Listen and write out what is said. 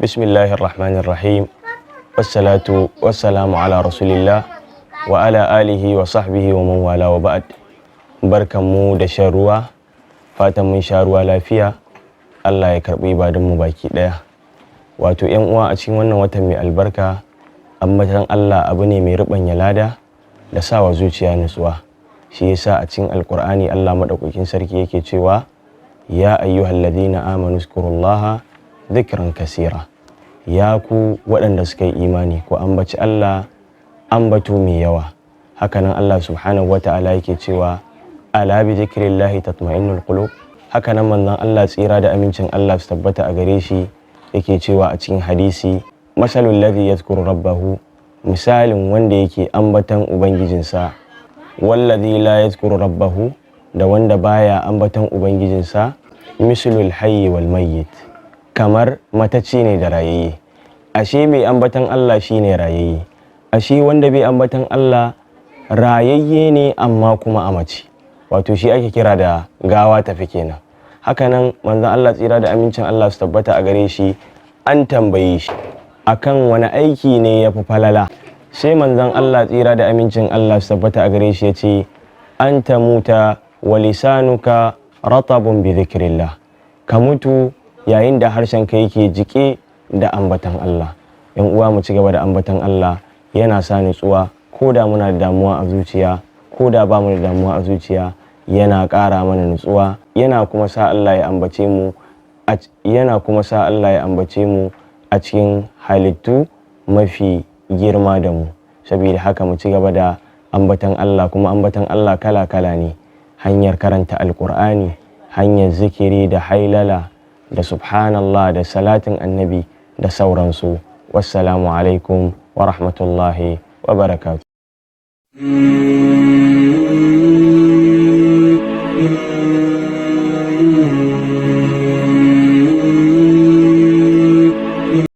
Bismillahir Rahmanir Rahim. Wassalatu wassalamu ala Rasulillah wa ala alihi wa sahbihi wa man wala, wa ba'd. Barkanmu da shan ruwa. Fatan mun sha ruwa lafiya. Allah ya karɓi ibadunmu baki ɗaya. Wato 'yan uwa, a cikin wannan watan mai albarka, ambatan Allah abu ne mai riɓanya lada da sawa zuciya nutsuwa. Shi yasa a cikin Alkur'ani Allah Maɗaukakin Sarki yake cewa: "Ya ayyuhalladhina amanu zkurullaha dhikran kasira." Ya ku waɗanda suka yi imani, ku ambaci Allah ambato mai yawa. Hakanan Allah Subhanahu wata'ala yake cewa: "Ala bi dhikrillahi tatma'innul qulub." Hakanan manzon Allah, tsira da amincin Allah su tabbata a gare shi, yake cewa a cikin hadisi: "Masalul ladhi yadhkuru rabbahu", misalin wanda yake ambatan ubangijinsa, "wallazi la yadhkuru rabbahu", da wanda baya ambatan ubangijinsa, "mislul hayyi wal mayyit", kamar matacce ne da rayayye. Ashe mai ambatan Allah shine rayayye. Ashe wanda bai ambatan Allah rayayye ne, amma kuma a mace, wato shi ake kira da gawa tafi kenan. Hakanan manzon Allah, tsira da amincin Allah su tabbata a gare shi, an tambaye shi akan wani aiki ne ya fi falala. Sai manzon Allah, tsira da amincin Allah su tabbata a gare shi, ya ce: "An tamuta wa lisanuka ratabun bi dhikrillah", ka mutu yayin da harshen ka yake jike da ambatan Allah. 'Yan uwa, mu ci gaba da ambatan Allah, yana sa nutsuwa. Ko da muna da damuwa a zuciya, ko da ba mu da damuwa a zuciya, yana ƙara mana nutsuwa, yana kuma sa Allah ya ambace mu, yana kuma sa Allah ya ambace mu a cikin halittu mafi girma da mu. Saboda haka mu ci gaba da ambatan Allah. Kuma ambatan Allah kala-kala ne: hanyar karanta Alkur'ani, hanyar zikiri da hailala da subhanallah da salatin Annabi da sauransu. Wassalamu alaikum wa rahmatullahi wa barakatuh.